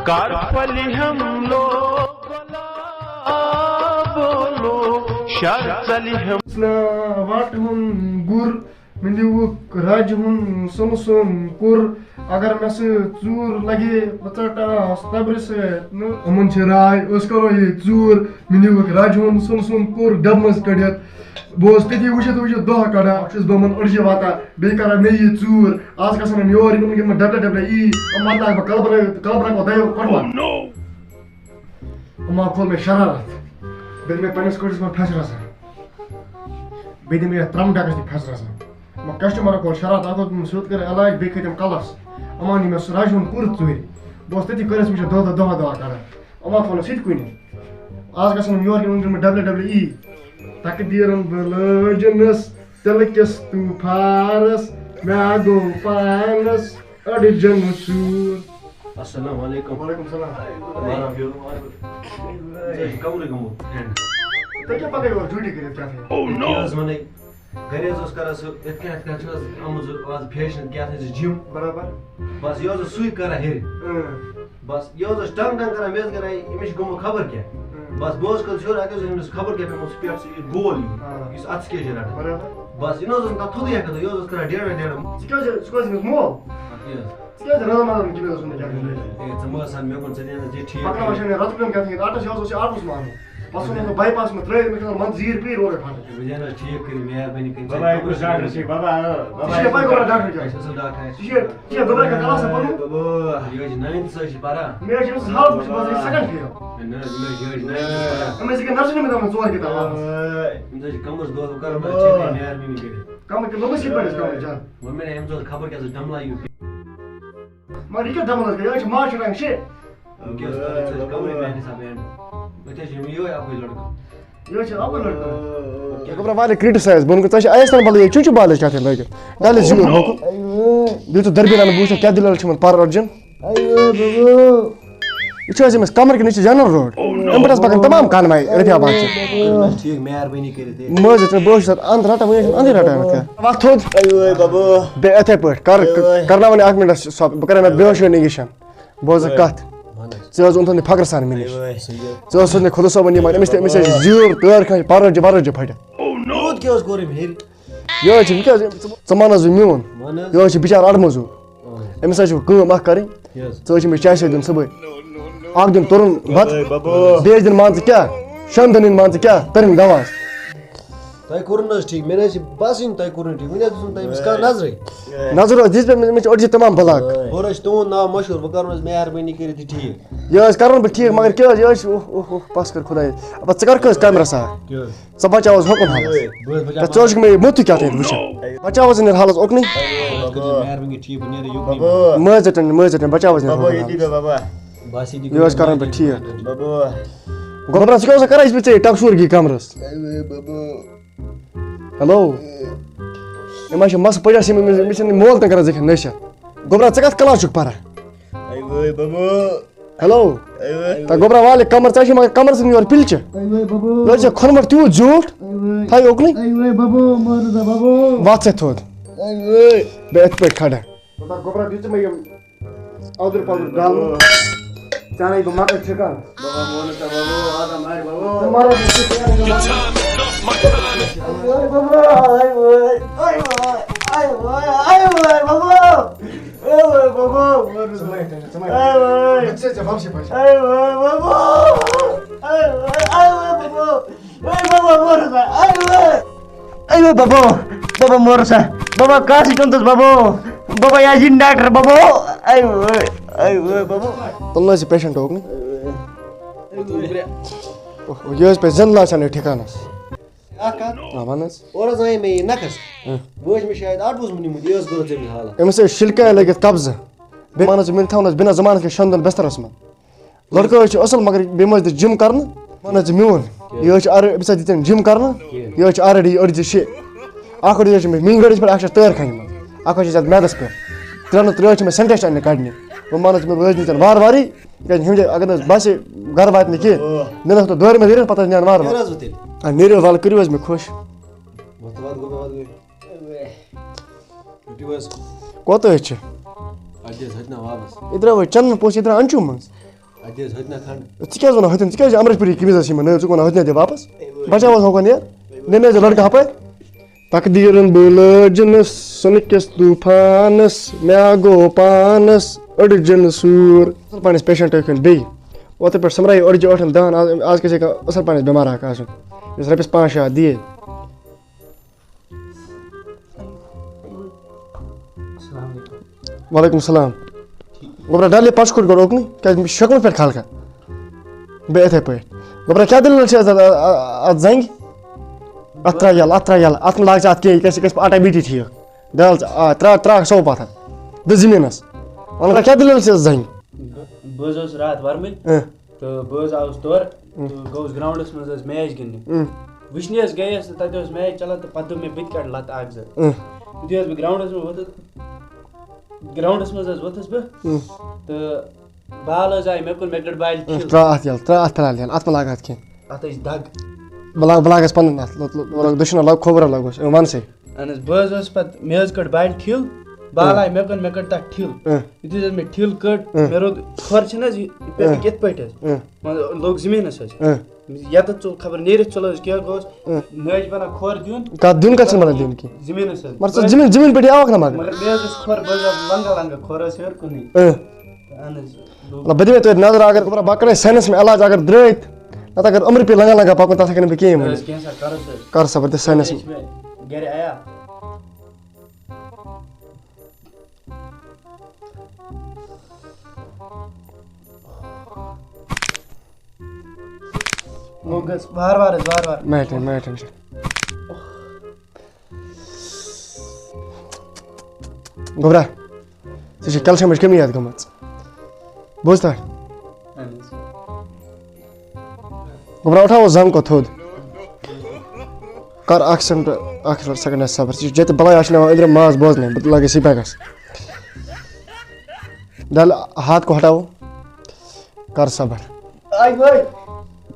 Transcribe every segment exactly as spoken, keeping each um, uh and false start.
کر پھلہِ ہم لوگ گۄلاب بولو، شر ژلہِ ہم۔ واٹہٕ ہُن گُر، مےٚ نیوٗکھ راجہِ ہُنٛد سۄنہٕ سُنٛد کوٚر۔ اگر مےٚ سۭتۍ ژوٗر لگہِ، بہٕ ژٹہٕ ہس تبرِ سۭتۍ نہٕ۔ یِمن چھِ راے، أسۍ کرو یہِ ژوٗر۔ مےٚ نیوٗکھ راجہِ ہُنٛد سۄنہٕ سُنٛد کوٚر ڈبہٕ منٛز کٔڑِتھ۔ بہٕ اوسُس تٔتی وٕچھِتھ وٕچھِتھ دۄہ کڑان، چھُس بہٕ یِمن أڑجہِ واتان، بیٚیہِ کران مےٚ یہِ ژوٗر۔ آز گژھن یِم یور، یِمن گِنٛدمہٕ ڈبلیو ڈبلیو ای، یِم واتناوکھ بہٕ کلبرٕ، کلبرٕ کو دۄیو کٹوا۔ یِمو کھول مےٚ شرارت۔ بیٚیہِ دِمہٕ مےٚ پننِس کٲنٛٹھِس منٛز پھٮ۪سہٕ رَژھا۔ بیٚیہِ دِمہٕ مےٚ یَتھ ترٛمہٕ ڈَکَس تہِ پھٮ۪سہٕ رَژھا۔ یِمو کسٹمرو کھول شرارت، اَکھ اوس دوٚپمُت، سیوٚد کٔرِتھ علاج، بیٚیہِ کھٔتۍ تِم کَلَس۔ یِمو نی مےٚ سُہ راجہِ ہُنٛد کوٚر ژوٗرِ۔ بہٕ اوسُس تٔتی کٔرِتھ وٕچھان دۄہ دۄہ، دۄہ دۄہ کَران۔ یِمو تھوٚو نہٕ سُہ تہِ کُنہِ۔ آز گژھن یِم یورٕ یِم دِمہٕ ڈبلیو ڈبلیو ای۔ تقدیٖرَن بہٕ لٲجِنَس تِلہٕ کِس طوٗفانَس، مےٚ گوٚو پانَس أڑجَن سوٗر۔ السلام علیکم۔ وعلیکم السلام۔ وعلیکم۔ ژےٚ چھُ کمرٕے گوٚمُت end۔ تُہۍ کیٛاہ پکٲے یور ڈیوٹی کٔرِتھ کیٛاہ تھٲیِو؟ Oh no! کیٛاہ حظ وَنَے؟ گَرِ حظ اوس کران سُہ، یِتھ کٔنۍ، یِتھ کٔنۍ چھُ حظ آمُت سُہ آز fashion کیٛاہ تھٲیِو سُہ gym۔ برابر۔ بس یہِ اوس سُے کران ہیٚرِ۔ اۭں۔ بس یہِ اوس ٹنٛگ ٹنٛگ کران، مےٚ حظ کران، أمِس چھُ گوٚمُت خبر کیٛاہ۔ اۭں۔ بس بہٕ اوسُس کران ہیوٚر، اَتہِ اوس أمِس خبر کیٛاہ پیوٚمُت، سُہ پٮ۪ٹھ سُہ یہِ گول یہِ، آ۔ یُس اَتھٕ سۭتۍ چھِ رَٹان۔ برابر۔ بس یہِ نہ حظ اوس نہٕ تَتھ تھوٚدُے ہٮ۪کان تھٲوِتھ، یہِ اوس کران ڈیڈا ڈیڈا۔ ژٕ کیٛاہ حظ چھِ، ژٕ کیٛاہ حظ چھِ أمِس مول؟ اَدٕ کیٛاہ حظ؟ ژٕ کیٛازِ رَلہٕ مَلہٕ نہٕ کِنہٕ اوس نہٕ کیٛاہ کَرُن؟ ہے، ژٕ مہٕ حظ سَن مےٚ کُن، ژٕ نیر حظ یہِ ٹھیٖک۔ پَکناوان چھَنہٕ رَتہٕ پیوٚن کیٛاہ تھٲیِتھ، آٹَس یہِ حظ اوس یہِ آٹُس مانُن۔ پَتہٕ ژھُنُن بہٕ bypass منٛز ترٛٲوِتھ، مےٚ کھیوٚن منٛزٕ زیٖر پیٖر اورَے پھَٹہٕ۔ بہٕ زینہٕ حظ ٹھیٖک کٔرِتھ، مہربٲنی کٔرِتھ۔ بابا، یہِ کُس ڈاکٹر چھِ؟ بابا، آ، بابا۔ ژےٚ چھے پَے گۄڈٕ ڈاکٹر کیٛاہ چھُ؟ اَسہِ اوس ڈاکٹر اَسہِ۔ ژےٚ چھے، ژےٚ چھے دۄدرا کانٛہہ کَلَس پَرُن؟ بابا۔ یہِ حظ چھِ ninth سۭتۍ چھِ پَران۔ مےٚ حظ چھِ أمۍ سٕنٛز حالت وٕچھِتھ، بہٕ حظ گٔیَس second fail۔ ہے، نہ حظ، مےٚ حظ چھِ، یہِ حظ چھِ ninth سۭتۍ پَران۔ أمۍ حظ چھِ کینٛہہ نَرسَن منٛز دَپان ژور کِتاب حافظ۔ أمِس حظ چھِ کَمرَس دود، بہٕ کَرٕ بابا۔ Check، مہربٲنی کٔرِتھ۔ کَمر کہِ لوٚگُس یِتھ پٲٹھۍ حظ کَمرَس جان۔ وۄنۍ مےٚ أمۍ ژٕ اوس خبر کیٛاہ سا ڈملایو۔ مگر یہِ کیٛاہ دمل حظ گٔے؟ أسۍ چھِ ماچھ رٹان شےٚ۔ وٕنکیٚس کَرو أسۍ کَمٕے میٛانہِ حسابہٕ end۔ أتھۍ حظ چھِ یِم یِہوٚے اَکُے لٔڑکہٕ۔ یہِ حظ چھِ اَکُے لٔڑکہٕ۔ یہِ گوٚبرا واریاہ criticize، بہٕ وَنہٕ تۄہہِ چھِ آیس تام بَلہٕ یہِ چُچہِ بالٕچ کَتھ یِم لٲگِتھ۔ ڈَلہِ زیُن ہوکُن۔ یہِ چھُ دٔربیٖنَن بہٕ وٕچھان کیٛاہ دٔلیٖل چھِ یِمَن پَرٕ أرجَن۔ یہِ چھُ حظ أمِس کَمرٕ کِنۍ، یہِ چھِ general road۔ اَمہِ پٮ۪ٹھ حظ پَکان تمام کانوَے رفیع آباد چھِ۔ ٹھیٖک، مہربٲنی کٔرِتھ۔ مہٕ حظ ژٕ، بہٕ حظ چھُس اَتھ اَنٛد رَٹان، وۄنۍ حظ چھُنہٕ اَنٛدٕے رَٹان کانٛہہ۔ وَتھ تھوٚد۔ اَیوے بابا۔ بیٚیہِ یِتھَے پٲٹھۍ کَر، اَیوے۔ کَرناوَن اَکھ مِنٹ stop، بہٕ کَرٕ مےٚ بے ہوش نِگیشَن۔ بوز کَتھ۔ وَن حظ۔ ژٕ حظ اوٚنتھ نہٕ فخر سان مےٚ نِش۔ اَیوے۔ ژٕ اوسُتھ نہٕ خۄدا صٲبَن نِمَن، أمِس تہِ، أمِس حظ چھِ زیٖر تٲر کھنٛج، پَرٕ حظ چھِ، وَرٕ حظ چھِ پھَٹِتھ۔ یوٗت کیٛاہ اوس کوٚر أمۍ ہیٚرِ؟ یہِ حظ چھِ، وۄنۍ کیٛاہ حظ، ژٕ، ژٕ وَن حظ وۄنۍ میون۔ وَن حظ۔ یہِ حظ چھِ بِچارٕ اَڑٕ مٔزوٗر۔ اَہَن۔ أمِس حظ چھِ کٲم اَکھ کَرٕنۍ۔ یَس۔ ژٕ حظ چھِ أمِس چاے سۭتۍ دیُن صُبحٲے۔ اَکھ دیُن تُرُن بَتہٕ۔ اے بَبو۔ بیٚیہِ حظ دیُن مان ژٕ کیٛاہ؟ شٮ۪ن دۄہَن دیُن مان ژٕ کیٛاہ؟ تٔرٕنۍ دَوا حظ۔ تۄہہِ کوٚروٕ نہٕ حظ ٹھیٖک؟ مےٚ نہ حظ چھِ باسٕے نہٕ تۄہہِ کوٚروٕ نہٕ ٹھیٖک۔ وٕنہِ حظ دیُت نہٕ تۄہہِ أمِس کانٛہہ نظرٕے۔ نظر حظ دِژ مٮ۪م، مےٚ چھِ أڑجہِ تَمام بَلاک۔ بہٕ روزٕ تُہُنٛد ناو مشہوٗر، بہٕ کَرو حظ مہربٲنی کٔرِتھ یہِ ٹھیٖک۔ یہِ حظ کَرَن بہٕ ٹھیٖک، مگر کیٛاہ حظ، یہِ حظ چھِ، اوہ، اوہ، اوہ، پَس کَر خۄدایَس۔ اَبا ژٕ کَر کٲنٛسہِ کیمرَس آ؟ کیٛاہ حظ؟ ژٕ بچاو حظ ہوکُن حالس۔ بہٕ حظ بچاو۔ ژٕ حظ چھُکھ مےٚ یہِ موٚتُے کیٛاہ تام وٕچھان۔ بچاو حظ أنِتھ حالس اوٚکنُے۔ بہٕ حظ کٔرِو مہربٲنی ٹھیٖک، بہٕ نیرٕ یوٚکنُے۔ بابا۔ مہٕ حظ ژٔٹِن، مہٕ حظ ژٔٹِن، بچاو حظ أنِتھ بابا، ہوکُن ییٚتی حالس۔ گوٚو بابا۔ بس ییٚتی یہِ حظ کران بہٕ ٹھیٖک۔ بابا۔ گوٚبرا، ژٕ کیٛاہ اوسکھ کران یِتھ پٲٹھۍ ژےٚ یہِ ٹکسوٗر گی کمرس؟ A Baba. ہیلو۔ أمۍ حظ چھِ مسہٕ پٔجاس یِم، أمِس، أمِس چھِنہٕ مول تہِ کران ژےٚ کھٮ۪ن نٔشہٕ۔ گوٚبرا، ژٕ کتھ کلاس چھُکھ پران؟ اے وٲے بابا۔ ہیلو۔ اے وٲے۔ تہ گوٚبرا والہِ کمر، ژےٚ چھِ مگر کمرس ژھٕنٕنۍ یورٕ پِلچہِ۔ اے وٲے بابا۔ یورٕ چھِ کھوٚنمُت تیوٗت زیوٗٹھ۔ اے وٲے۔ تھایہِ اُکنُے۔ اے وٲے بابا، مٲرِو سا بابا۔ وَتھ ژےٚ تھوٚد۔ اے وٲے۔ بیٚہہ یِتھ پٲٹھۍ کھڑا۔ مطلب گوٚبرا، دِژٕ مےٚ یِم اَدُر پَدُر ڈالُن۔ ژےٚ اَنَے بہٕ مَکٲے ٹھِکان۔ بابا، مونُس سا بابا، آدم آرِ بابا۔ ژٕ مَرَکھ نہٕ ژٕ کینٛہہ۔ اے وٲے بابا، اے وٲے، اے وٲے، اے وٲے، اے وٲے بابا۔ اے وٲے بابا، مونُس۔ ژٕ مَہ ہےٚ ٹٮ۪نشَن، ژٕ مَہ ہےٚ۔ اے وٲے۔ ژٕ ژےٚ وَم چھِ پَتہٕ۔ اے وٲے بابا۔ اے وٲے، اے وٲے بابا۔ اے بابا، مونُس سا، اے وٲے۔ اے وٲے بابا، بابا مونُس سا۔ بابا، کَر چھِ تُلتَس بابا؟ بابا، یہِ حظ یِن ڈاکٹر بابا۔ اے وٲے، اے وٲے بابا۔ تُل نہٕ حظ یہِ patient اوکُن۔ اوہ، یہِ حظ پیٚیہِ زِنٛدٕ لاژٕ اَنٕنۍ ٹھِکانَس۔ اَکھ کَتھ۔ آ، وَن حظ۔ اورٕ حظ آیے مےٚ یہِ نَکھَس۔ اۭں۔ بہٕ حظ چھُس مےٚ شاید آٹوٗہَس منٛز نیوٗمُت، یہِ حظ کوٚر ژےٚ مےٚ حالات۔ أمِس ٲسۍ شِلکہٕ لٲگِتھ قبضہٕ۔ بیٚیہِ وَن حظ، مےٚ تھاوُن حظ بِنا زَمانَس کِس شٮ۪ن دۄہَن بِستَرَس منٛز۔ لٔڑکہٕ حظ چھِ اَصٕل، مگر بیٚیہِ مہ حظ دِ gym کَرنہٕ۔ وَن حظ ژٕ میون۔ کیٛاہ؟ یہِ حظ چھِ alre-، أمِس حظ دِتٮ۪ن gym کَرنہٕ۔ کیٛاہ؟ یہِ حظ چھِ already أڑجہِ شےٚ۔ اَکھ أڑجہِ حظ چھِ مےٚ میٛٲنۍ گٲڑۍ چھِ پٮ۪ٹھ اَکھ چھَس ٹٲر کھَنہِ منٛز۔ اَکھ حظ چھِ یَتھ میٛادَس پٮ۪ٹھ۔ ترٛےٚ نہٕ ترٛےٚ حظ چھِ مےٚ سٮ۪نٹٮ۪س اَننہِ کَڑنہِ۔ وۄنۍ وَن حظ ژٕ مےٚ، بہٕ حظ نِچَن وارٕ وارٕے۔ کیٛازِ یِہِنٛدِ اگر نہٕ حظ باسہِ گَرٕ واتہِ نہٕ کینٛہہ۔ اوہ۔ مےٚ نہ حظ تہٕ دورِ منٛز ییٚلہِ پَتہٕ حظ نِیَن وارٕ وارٕ۔ کیٛاہ حظ وۄنۍ تیٚلہِ؟ آ، نیٖرِو حظ، وَلہٕ کٔرِو حظ مےٚ خۄش۔ وَتھ، وَتھ گوٚو، وَتھ گوٚو۔ رٔٹِو حظ۔ کوتاہ حظ چھِ؟ اَدٕ حظ، ہَتہِ نہ واپَس۔ یہِ درٛاو حظ چَنٛدَن پوش، یہِ درٛاو اَنچوٗ منٛز۔ اَدٕ حظ ہیٚتہِ نہ کھنٛڈ۔ ژٕ کیٛازِ وَنان ہُتٮ۪ن؟ ژٕ کیٛازِ چھِ اَمرِش پوٗری قمیٖضَس یِمَن؟ نہ حظ، ژٕ وَنان ہُتٮ۪ن دِ واپَس۔ بَچاو حظ ہۄکھَن یہِ۔ نہ مےٚ حظ چھِ لٔڑکہٕ ہَپٲرۍ۔ تقدیٖرَن بہٕ لٲجِنَس سُنہٕ کِس طوٗفانَس، مےٚ گوٚو پانَس أڑجَن سوٗر۔ اَصٕل پانَس پیشَنٹ ٲٹھَن بیٚیہِ۔ اوترٕ پٮ۪ٹھ سۄمبرایہِ أڑجہِ ٲٹھَن دَہَن، آز، آز کیٛاہ چھِ ہٮ۪کان اَصٕل پانَس بٮ۪مار اَکھ آسُن، یُس رۄپیَس پانٛژھ شےٚ ہَتھ دِیے۔ السلام علیکم۔ وعلیکم السلام۔ گوٚبرا، ڈَلہِ پَش کھوٚٹ گۄڈٕ اوٚکنُے، کیٛازِ مےٚ چھِ شۄنٛگمُت پٮ۪ٹھ خلقہ۔ بیٚیہِ یِتھَے پٲٹھۍ۔ گوٚبرا، کیٛاہ دٔلیٖل چھِ اَتھ، اَتھ، اَتھ، اَتھ زَنٛگہِ؟ اَتھ ترٛاو یَلہٕ، اَتھ ترٛاو یَلہٕ، اَتھ مہٕ لاگ ژٕ اَتھ کینٛہہ، یہِ گژھِ، یہِ گژھِ آٹومیٹی ٹھیٖک۔ ڈَل ژٕ، آ، ترٛاو، ترٛاو سۄ پَتھَر۔ دِ زٔمیٖنَس۔ وَلہٕ کیٛاہ دٔلیٖل چھِ اَتھ زَنٛگہِ؟ بہٕ، بہٕ حظ اوسُس راتھ وَرمٕلۍ۔ اۭں۔ تہٕ بہٕ حظ آوُس تورٕ، اۭں۔ تہٕ گوٚوُس گراوُنٛڈَس منٛز حظ میچ گِنٛدنہِ۔ اۭں۔ وٕچھنہِ حظ گٔیَس تہٕ تَتہِ اوس میچ چَلان تہٕ پَتہٕ دوٚپ مےٚ، بہٕ تہِ کَڑٕ لَتہٕ اَکھ زٕ۔ اۭں۔ یُتھُے حظ بہٕ گراوُنٛڈَس منٛز ووتُس، گراوُنٛڈَس منٛز حظ ووتُس بہٕ، اۭں۔ تہٕ بال حظ آیہِ مےٚ کُن، مےٚ کٔڑ بالہِ اۭں، ٹھِل۔ ترٛاو اَتھ یَلہٕ، ترٛاو اَتھ فِلحال یَلہٕ، اَتھ مہ لاگ اَتھ کینٛہہ۔ اَتھ حظ چھِ دَگ۔ بہٕ لاگ، بہٕ لاگَس پَنُن اَتھ، لَگ، لَگ، لَگ دٔچھُن لَگ، کھووُر لَگوس، اۭں، وَن سا۔ اہن حظ، بہٕ حظ اوسُس پَتہٕ، مےٚ حظ کٔڑ بالہِ ٹھِل، بال اۭں۔ آیہِ مےٚ کُن، مےٚ کٔڑ تَتھ ٹھِل۔ اۭں۔ یُتھُے حظ مےٚ ٹھِل کٔڑ، اۭں۔ مےٚ روٚد کھۄر چھِنہٕ حظ یہِ، یہِ پٮ۪ٹھ اۭں۔ یِتھ پٲٹھۍ حظ۔ اۭں۔ مطلب، لوٚگ زٔمیٖنَس حظ۔ اۭں۔ یَتَتھ ژوٚل خبر نیٖرِتھ ژوٚل حظ کیٛاہ گوٚوس۔ اۭں۔ نہ حظ چھِ بَنان کھۄر دیُن۔ کَتھ دیُن کَتھ چھِنہٕ بَنان دیُن کینٛہہ؟ زٔمیٖنَس حظ۔ مگر ژٕ زٔمیٖن، زٔمیٖن پٮ۪ٹھ یاوَکھ نہ مگر۔ مگر مےٚ حظ اوس کھۄر، بہٕ حظ آوُس لنٛگہ لنٛگہ، کھۄر حظ ہیوٚر کُنُے۔ اۭں۔ اہن حظ۔ مطلب، بہٕ دِمے توتہِ نظر، اگر گوٚبرا بہٕ کَرے ساینَس منٛز علاج، اگر درٛٲے تہٕ نَتہٕ اگر أمرِ پے لنٛگہ لنٛگہ پَکُن، تَتھ ہٮ۪کہٕ نہٕ بہٕ کِہیٖنۍ نہ حظ، ؤنِتھ۔ کینٛہہ سا، کَرُس حظ۔ کَر صبر، دِ ساینَس یہِ منٛز۔ چھِ مےٚ گَرِ عیال۔ لوٚگ حظ وارٕ وارٕ حظ، وارٕ وارٕ۔ مےٚ ٹٮ۪ن، مےٚ ٹٮ۪ن چھِ۔ گوٚبرا، ژےٚ چھِ کیلشیمٕچ کٔمی یَتھ گٔمٕژ۔ بوٗزتھا؟ اہن حظ۔ گوٚبرا، اُٹھاو زنٛگ کھۄتہٕ تھوٚد۔ کر اکھ سیکنڈ، اکھ سیکنڈ صبر۔ ژٕ چھُ جتہِ بلاے، اَتھ چھُ ناو أنٛدرِم ماز بوزنَے، بہٕ لاگے سِپیکس۔ ڈل ہاتھ کو ہٹاو۔ کر صبر۔ آے وٲے۔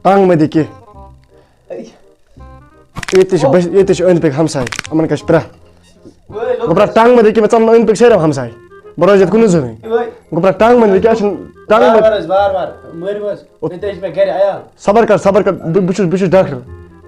ٹنٛگ مہ دِ کینٛہہ۔ آے۔ ییٚتہِ چھِ بس-، ییٚتہِ چھِ أنٛدۍ پٔکۍ ہمساے، یِمن کیٛاہ چھِ پرٛاہ؟ وٲے، لوٚگ گوٚبرا، ٹنٛگ مہ دِ کینٛہہ، مےٚ ژَلَن أنٛدۍ پٔکۍ سٲری ہمساے۔ بہٕ روزٕ ییٚتہِ کُنُے زوٚنُے۔ وٲے۔ گوٚبرا، ٹنٛگ مہ دِ کینٛہہ، اَسہِ چھُنہٕ ٹنٛگ وارٕ مہ وارٕ حظ، وارٕ وارٕ۔ مٲرِو حظ۔ تُہۍ تہِ حظ چھِ مےٚ گرِ عیال۔ صبر کر، صبر کر، بہٕ، بہٕ چھُس، بہٕ چھُس ڈاکٹر۔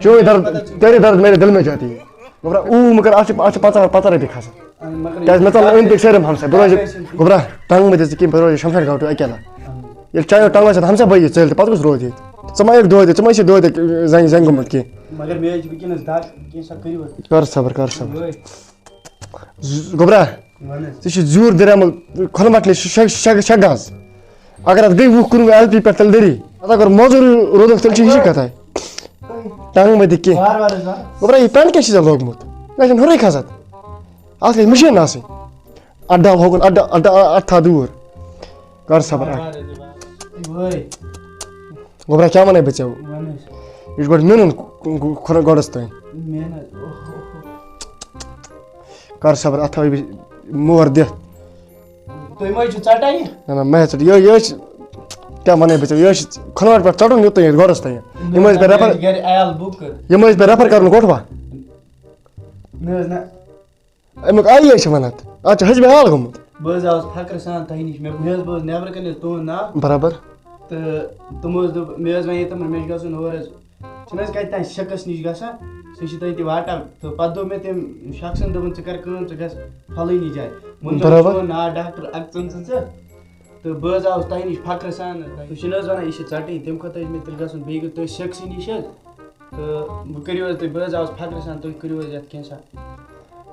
چٲنۍ درد، تیرے درد میرے دل میں جاتی ہے۔ گوٚبرا، اوٗ مہٕ کر، اَتھ چھِ، اَتھ چھِ پنٛژاہ، پنٛژاہ رۄپیہِ کھسان۔ مگر کیٛازِ مےٚ ژَلَن أنٛدۍ پٔکۍ سٲری ہمساے، بہٕ روزٕ، گوٚبرا، ٹنٛگ مہٕ دِ ژٕ کِہیٖنۍ، بہٕ روزٕ شمشاد گھاٹو اکیلا۔ ییٚلہِ چایو ٹنٛگ آسہِ، ہمساے بٲیی ژٔلۍ تہٕ پتہٕ کُس روزِ ییٚتہِ؟ ژٕ ما یِکھ دۄہے تہِ، ژٕ ما چھِ دۄہے تہِ زنٛگہِ، زنٛگہِ گوٚمُت کینٛہہ؟ مگر مےٚ حظ چھِ وٕنکیٚنَس دَگ، وٕنکیٚنَس سا کٔرِو حظ۔ کر صبر، کر صبر۔ وٲے۔ ز-، گوٚبرا، وَن حظ۔ ژےٚ چھِ زیوٗر دٔریامُل کھۄنہٕ وَٹلہِ شےٚ، شےٚ، شےٚ گز۔ اگر اَتھ گٔے وُہ کُنوُہ ایل پی پٮ۪ٹھ تیٚلہِ دٔری۔ اَتھ اگر موزوٗرٕے روٗدُکھ، تیٚلہِ چھِ ہِشی کَتھَے۔ ٹنٛگ مہٕ دِ کینٛہہ۔ وارٕ وارٕ حظ، وارٕ۔ گوٚبرا، یہِ پٮ۪نٛٹ کیٛاہ چھِ ژےٚ لوگمُت؟ یہِ چھَنہٕ ہُرٕے کھسان۔ اَتھ گژھِ مِشیٖن آسٕنۍ۔ اَتھ ڈَل ہوکُن، اَتھ ڈَ-، اَتھ ڈَ-، اَتھ تھاو دوٗر۔ کر صبر۔ وارٕ وارٕ حظ، وارٕ۔ ہے وٲے۔ گوٚبرا، کیٛاہ وَنَے بہٕ ژےٚ؟ وَن حظ۔ یہِ چھُ گۄڈٕ مِنُن کھۄر گۄڈَس تام۔ مِنُن۔ اوہ، اوہ، اوہ۔ کر صبر، اَتھ تھاوَے بہٕ مور دِتھ۔ تُہۍ ما حظ چھِو ژَٹان یہِ؟ نہ، نہ، مہ ژَٹ۔ یہِ، یہِ حظ چھِ، کیٛاہ وَنَے بہٕ ژےٚ، یہِ حظ چھِ کھۄنوَٹ پٮ۪ٹھ ژَٹُن یوٚتام یہِ گۄڈَس تام۔ یِم حظ پٮ۪ٹھ ریفر، گَرِ عیال بُک کٔر۔ یِم حظ پٮ۪ٹھ ریفر کَرُن کوٚٹھ وا؟ نہ حظ، نہ۔ اَمیُک آیی حظ چھِ وَنان۔ اَتھ چھِ حجمِ حال گوٚمُت۔ بہٕ حظ آوُس فخرٕ سان تۄہہِ نِش۔ مےٚ، مےٚ حظ بوٗز نٮ۪برٕ کَنہِ حظ تُہُنٛد ناو۔ برابر۔ تہٕ تِم حظ دوٚپ، مےٚ حظ وَنے تِمَن، مےٚ چھُ گژھُن ہور حظ۔ چھُنہٕ حظ کَتہِ تام شخص نِش گژھان، سُہ چھُ تٔتی واٹا۔ تہٕ پَتہٕ دوٚپ مےٚ تٔمۍ شخصَن، دوٚپُن، "ژٕ کَر کٲم، ژٕ گژھ فَلٲنی جایہِ۔" ووٚن تٔمۍ، برابر۔ "چون ناو ڈاکٹر اَکہٕ ژٕن ژٕ ژٕ۔" تہٕ بہٕ حظ آوُس تۄہہِ نِش فخرٕ سان۔ تُہۍ چھِو نہٕ حظ وَنان، یہِ چھِ ژَٹٕنۍ، تَمہِ کھۄتہٕ حظ چھِ مےٚ تیٚلہِ گژھُن بیٚیہِ کُنہِ تٔتھۍ شخصی نِش حظ۔ تہٕ وۄنۍ کٔرِو حظ تُہۍ، بہٕ حظ آوُس فخرٕ سان، تُہۍ کٔرِو حظ یَتھ کینٛہہ سا۔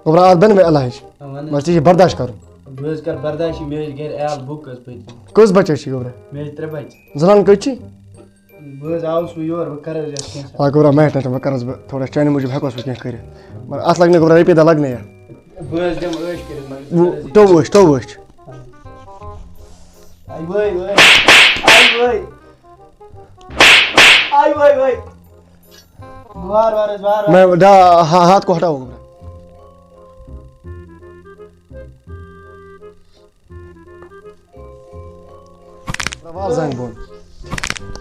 گوٚبرا، اَتھ بَنہِ مےٚ علاج۔ آ، وَن حظ۔ مگر ژےٚ چھِ برداش کَرُن۔ بہٕ حظ کَرٕ برداشی، مےٚ حظ چھِ گَرِ عیال بُک حظ پٔتۍ۔ کٔژ بَچہٕ حظ چھِ گوٚبرا؟ مےٚ حظ چھِ ترٛےٚ بَچہٕ۔ زَنان کٔژ چھِ؟ بہٕ حظ آوُس وۄنۍ یور، وۄنۍ کَر حظ یَتھ کینٛہہ سا۔ آ، گوٚبرا، مہ ہیٚچھ tension، وۄنۍ کَر حظ بہٕ تھوڑا چانہِ موٗجوٗب ہٮ۪کوس بہٕ کینٛہہ کٔرِتھ۔ مگر اَتھ لَگہِ نہٕ گوٚبرا رۄپیہِ دَہ لَگنَے اَتھ۔ بہٕ حظ دِمہٕ عٲش کٔرِتھ، مگر ژٕ کَر حظ یہِ ٹوٚو عٲش، ٹوٚو عٲش۔ آے وٲے، وٲے، آے وٲے۔ آے وٲے، وٲے۔ وار وار حظ، وار وار۔ میں ڈا-، ہا-، ہاتھ کو ہٹاؤ۔ وال زنگ بون۔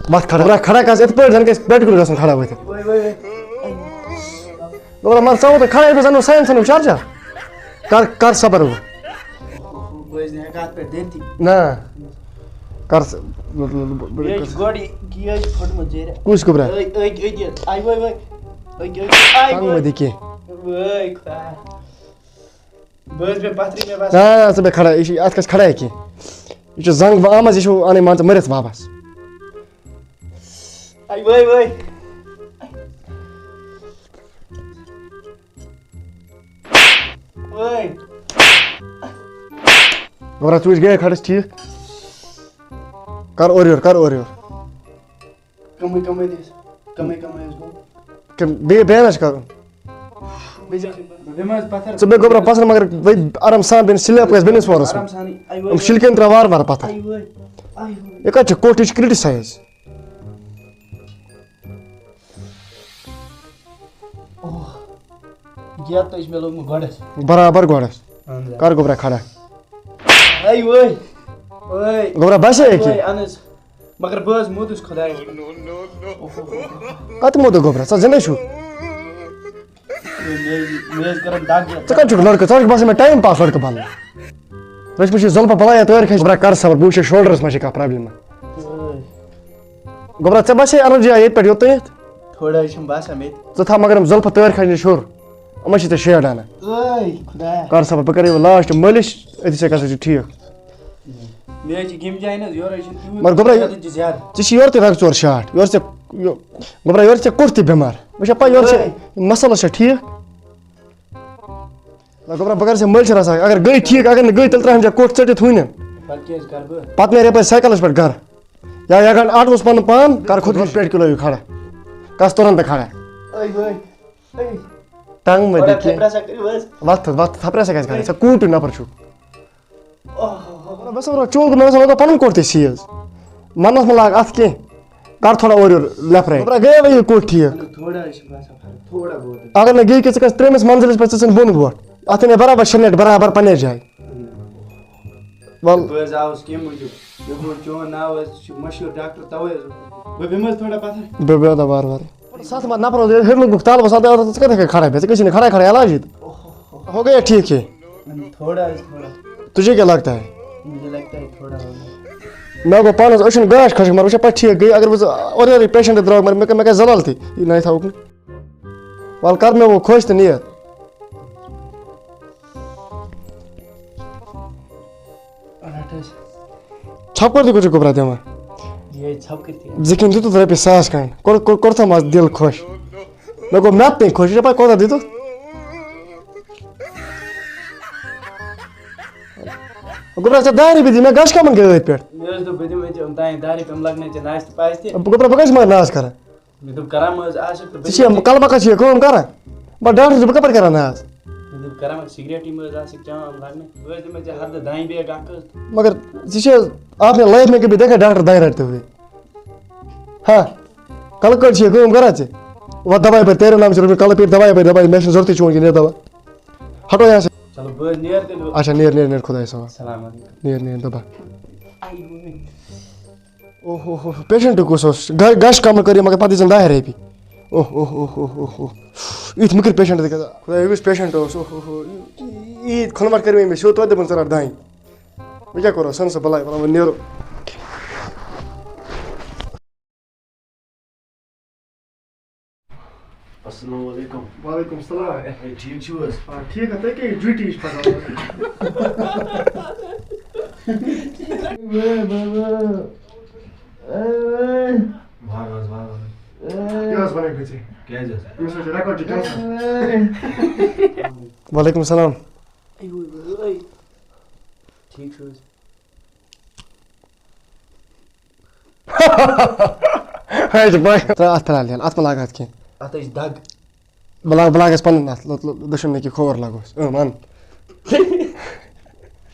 وتھ کھڑا۔ برا کھڑا کس اتھ پٲٹھۍ زن گژھِ بیٹھ کُن گژھُن کھڑا ؤتھِتھ۔ وٲے، وٲے، وٲے۔ مگر مر ژاو تہٕ کھڑا ییٚتہِ زن ساینسن ہُنٛد چرچا۔ کر، کر صبر وۄنۍ۔ بہٕ حظ نہٕ ہٮ۪کہٕ اَتھ پٮ۪ٹھ دٔرتھٕے۔ نہ۔ کر س-، یہِ حظ چھِ گۄڈٕ یہِ، یہِ حظ چھِ پھٔٹمٕژ زیٚرِ۔ کُس گوٚبرا؟ أکۍ، أکۍ، أکۍ حظ۔ آے وٲے وٲے۔ أکۍ، أکۍ۔ آے تنگ وٲے۔ مہ دِ کینٛہہ۔ وٲے خۄدایا۔ بہٕ حظ بیٚہمہٕ پَتھرٕے مےٚ باسان۔ نہ، نہ، ژٕ بیٚہہ کھڑا۔ یہِ چھُ، اَتھ کَتہِ چھِ کھڑا کینٛہہ؟ یہِ چھُ زنٛگ وۄنۍ آمٕژ، یہِ چھُ اَنٕنۍ مان ژٕ مٔرِتھ واپَس۔ آے وٲے وٲے۔ وٲے۔ گوٚبرا، ژٕ وٕچھ گٔیے کھڑس ٹھیٖک؟ کر اورٕ یورٕ، کر اورٕ یورٕ۔ کمٕے کمٕے دِس، کمٕے کمٕے حظ گوٚو۔ کم-، بیٚیہِ، بیٚیہِ نہ چھِ کرُن۔ بیٚیہِ چھِ، بیٚیہِ ما حظ پتھر؟ ژٕ بیٚیہِ گوٚبرا پتھر، مگر وۄنۍ آرام سان بیٚیہِ سِلیپ گژھِ بیٚیِس پورس منٛز۔ آرام سانٕے۔ آے وٲے۔ یِم شِلکٮ۪ن ترٛاو وارٕ وارٕ پتھر۔ آے وٲے۔ آے وٲے۔ یہِ کَتہِ چھِ کوٚٹ، یہِ چھِ کرٛٹِسایز۔ اوہ۔ گیٹ تہِ چھِ مےٚ لوٚگمُت گۄڈَس۔ برابر گۄڈَس۔ اہن حظ۔ کر گوٚبرا کھڑا۔ آے وٲے۔ وٲے۔ گوٚبرا باسے یہِ کینٛہہ؟ وٲے، اہن حظ۔ مگر بہٕ حظ موٗدُس خۄدایَس پٮ۪ٹھ۔ اوہ، اوہ، اوہ، اوہ۔ کَتہِ موٗدُکھ گوٚبرا؟ ژٕ زِندَے چھُکھ؟ مےٚ حظ، مےٚ حظ کٔرٕم دَگ یَتھ۔ ژٕ کَتہِ چھُکھ لٔڑکہٕ؟ ژٕ چھُکھ باسان مےٚ ٹایم پاس لٔڑکہٕ بَنُن۔ رٔچھ مےٚ چھِ زُلفہٕ بَلایہ تٲر کھٔج۔ گوٚبرا کَر صبر، بہٕ وٕچھِ شولڈرَس ما چھِ کانٛہہ پرٛابلِم۔ وٲے۔ گوٚبرا، ژےٚ باسے الرجی آیہِ ییٚتہِ پٮ۪ٹھ یوٚتانٮ۪تھ؟ تھوڑا چھُم باسان مےٚ تہِ۔ ژٕ تھاو مگر یِم زُلفہٕ تٲر کھَجنہِ ہیوٚر۔ یِمَن چھِ ژےٚ شیڈ اَنان۔ ٲے خۄدایا۔ کر صبر، بہٕ کَرٕ یہِ لاسٹ مٲلِش، أتی ژےٚ گژھِ ژٕ ٹھیٖک۔ مےٚ حظ چھِ ییٚمہِ جایہِ نہٕ حظ، یورٕ حظ چھِ تیوٗت مگر گوٚبرا، شدت چھِ زیادٕ۔ ژےٚ چھِ یورٕ تہِ رَگہٕ ژور شاٹ، یورٕ ژےٚ، یہِ-، گوٚبرا، یورٕ ژےٚ کوٚٹھ تہِ بٮ۪مار۔ وٕچھ پا، یورٕ ژےٚ ٲے۔ مسلہٕ چھا ٹھیٖک؟ نہ گوٚبرا، بہٕ کَرٕ ژےٚ مٲلِس رَژھا، اگر گٔے ٹھیٖک، اگر نہٕ گٔے، تیٚلہِ ترٛاوَن ژےٚ کوٚٹھ ژٔٹِتھ ہُنہِ۔ پَتہٕ کیٛاہ حظ کَرٕ بہٕ؟ پَتہٕ نیرِ یَپٲرۍ سایکَلَس پٮ۪ٹھ گَرٕ۔ یا، یا گَنٛڈ آٹوَس پَنُن پان، کَر خۄدکٔشی پٮ۪ٹھ کِلٲیِو کھڑا۔ کَس تُرَن تہٕ کھڑا۔ ٲے، ٲے، ٲے۔ ٹنٛگ مہٕ تھوڑا دِ کینٛہہ۔ تھپرا سا کٔرِو حظ۔ وَتھ، وَتھ، تھپرا سا کَتہِ کَرِ؟ ژےٚ کوٗٹُے نفر چھُکھ۔ اوہ، اوہ، اوہ۔ مےٚ باسان، روٗد چوک، مےٚ باسان، لوگا پَنُن کوٚٹ تہِ سیٖز۔ مَنَس مہٕ لاگ اَتھ کینٛہہ۔ کَر تھوڑا اورٕ یورٕ left right۔ گوٚبرا، گٔیے وۄنۍ یہِ کوٚٹ ٹھیٖک؟ مطلب، تھوڑا حظ چھِ باسان فرق، تھوڑا بہت۔ اگر نہٕ گٔے کہِ ژٕ کھَس ترٛیٚیِمِس منزلَس پٮ۪ٹھ، ژٕ ژھٕن بۄن وۄٹھ۔ اَتھ ہے مےٚ برابر شےٚ منٹ برابر پنٛنہِ جایہِ۔ وَل۔ بہٕ حظ آوُس کَمہِ موٗجوٗب؟ مےٚ گوٚو چون ناو حظ چھُ مشہوٗر ڈاکٹر، تَوَے حظ۔ بہٕ بیٚہمہٕ حظ تھوڑا پَتھَر۔ بہٕ بیٚہمہٕ وارٕ وارٕ۔ سَتھ مَتھ نفر اوس، ہیٚرِ لوٚگُکھ تَلہٕ، بہٕ سَتھ، ژٕ کَتہِ ہیٚکَکھ کھڑا بِہِتھ؟ ژٕ کٔژ چھِنہٕ کھڑا کھڑا علاج ییٚتہِ؟ ہو گیا ٹھیٖک ہے؟ تھوڑا حظ، تھوڑا۔ تُجھے کیا لگتا ہے؟ مجھے لگتا ہے تھوڑا ہوگا۔ مےٚ گوٚو پانَس أچھَن گاش کھسُن، مگر وٕچھ پَتہٕ ٹھیٖک گٔے، اگر بہٕ زٕ اورٕ یورٕ یہِ patient درٛاو، مگر مےٚ کَرِ، مےٚ کَرِ زَلَل تہِ۔ یہِ نَے تھاوُکھ نہٕ۔ وَلہٕ کَر مےٚ وۄنۍ خۄش تہٕ نیر۔ رَٹ حظ۔ ژھۄپہٕ کٔرِتھ کوٚت چھُکھ گوٚبرا دِوان؟ یہِ ہے ژھۄپہٕ کٔرِتھ۔ زِکِن دیُتُتھ رۄپیہِ ساس کھنٛڈ۔ کوٚر، کوٚر، کوٚرتھَم آز دِل خۄش۔ مےٚ گوٚو مےٚ تہِ خۄش۔ ژےٚ پَے کوتاہ دیُتُتھ؟ گوٚبرا، ژےٚ دَہ رۄپیہِ دِتۍ مےٚ، گَش کَمَن گٔے أتھۍ پٮ۪ٹھ؟ مےٚ حظ دوٚپ، بہٕ دِمہٕ أتی یِم دانہِ دَہ رۄپیہِ، یِم لَگنَے ژےٚ ناز تہٕ پاے تہِ۔ گوٚبرا، بہٕ کَتہِ چھُس مگر ناز کَران؟ مےٚ دوٚپ، کران مہ حظ آسکھ تہٕ بہٕ ژےٚ چھِ کَرٕ۔ کَلہٕ پَکان چھِ یہِ کٲم کَران؟ بہٕ ڈاکٹر چھُس، بہٕ کَپٲرۍ کَران ناز؟ مےٚ دوٚپ، کران وۄنۍ سِگریٹٕے مہ حظ آسکھ چٮ۪وان، لَگنَے۔ بہٕ حظ دِمَے ژےٚ ہَتھ دَہ دانہِ بیگ اَکھ حظ۔ مگر ژٕ چھِ حظ، آپ نے لائف میں کبھی دیکھا ڈاکٹر دانہِ رٹتے ہوئے؟ ہاں؟ کَلہٕ کٔڑۍ چھِ یہِ کٲم کَران ژےٚ؟ وۄنۍ دَباے پٲٹھۍ، تیرے نام سے روٚٹ مےٚ کَلہٕ پیٖٹ، دَباے پٲٹھۍ دَباے، مےٚ چھُنہٕ ضوٚرتھٕے چون کِہیٖنۍ، نیرٕ دَبا۔ ہَٹو یہاں سے۔ چلو، بہٕ حظ نیرٕ تیٚلہِ۔ اچھا، نیر، نیر، نیر، خۄدایَس حوالہٕ۔ السلام علیکم۔ نیر، نیر، دَبا۔ آے وٲے۔ اوہ، اوہ، اوہ، patient کُس اوس؟ گَ-، گَش کَمہٕ کٔر یہِ، مگر پَتہٕ دِژٕن دَہ رۄپیہِ۔ اوہ، اوہ، اوہ، اوہ، اوہ، اوہ۔ یُتھ مٔکٕر patient تہِ گژھان۔ خۄدایا، یُس patient اوس، اوہ، اوہ، اوہ، عیٖد کھُلمَٹ کٔر مےٚ أمِس سیوٚد، توتہِ دوٚپُن، "ژٕ رَٹ دانہِ۔" وۄنۍ کیٛاہ کَرو، ژھٕن سا بَلاے، وَلہٕ وۄنۍ نیرو۔ السلام علیکم۔ وعلیکم السلام۔ ہے، ٹھیٖک چھِو حظ؟ آ، ٹھیٖک حظ، تُہۍ کیٛاہ یہِ جُٹی چھِ پَکان؟ واہ حظ، واہ حظ۔ کیٛاہ حظ وَنان بہٕ ژےٚ؟ کیٛازِ حظ؟ یُس حظ record چھُ، کیٛاہ حظ؟ وعلیکم السلام۔ ٹھیٖک چھِو حظ؟ ہے، چھِ بَنٛگ۔ ترٛاو اَتھ فِلحال یَلہٕ، اَتھ مہ لاگ اَتھ کینٛہہ۔ اَتھ حظ چھِ دَگ۔ بہٕ لاگ، بہٕ لاگَس پَنُن اَتھ، لو-، لو-، دٔچھُن نہٕ کینٛہہ، کھور لاگوس۔ اۭں، وَن۔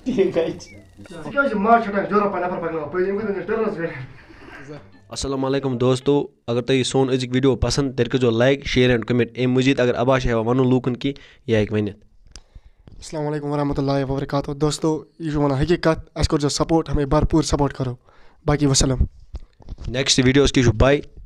ٹھیٖک حظ چھِ۔ ژٕ کیٛازِ چھِ ماز ژھٹان جورا پَہَن نفر پَکناوان پٔزۍ؟ یِم کۭتیٛاہ چھِ ٹٔرنَس پٮ۪ٹھ؟ السلام علیکم دوستو، اگر تۄہہِ یہِ سون أزیُک video پسنٛد، تیٚلہِ کٔرۍزیو like، share and comment۔ اَمہِ مٔزیٖد اگر عباس چھِ ہٮ۪وان وَنُن لوٗکَن کینٛہہ، یہِ ہیٚکہِ ؤنِتھ۔ السلام علیکم ورحمۃ اللہ وبرکاتہ۔ دوستو، یہِ چھُ وَنان حقیٖقت، اَسہِ کٔرۍزیو support، ہمیں بھرپوٗر support کرو۔ باقی وسلام۔ Next videos کہِ چھُ bye۔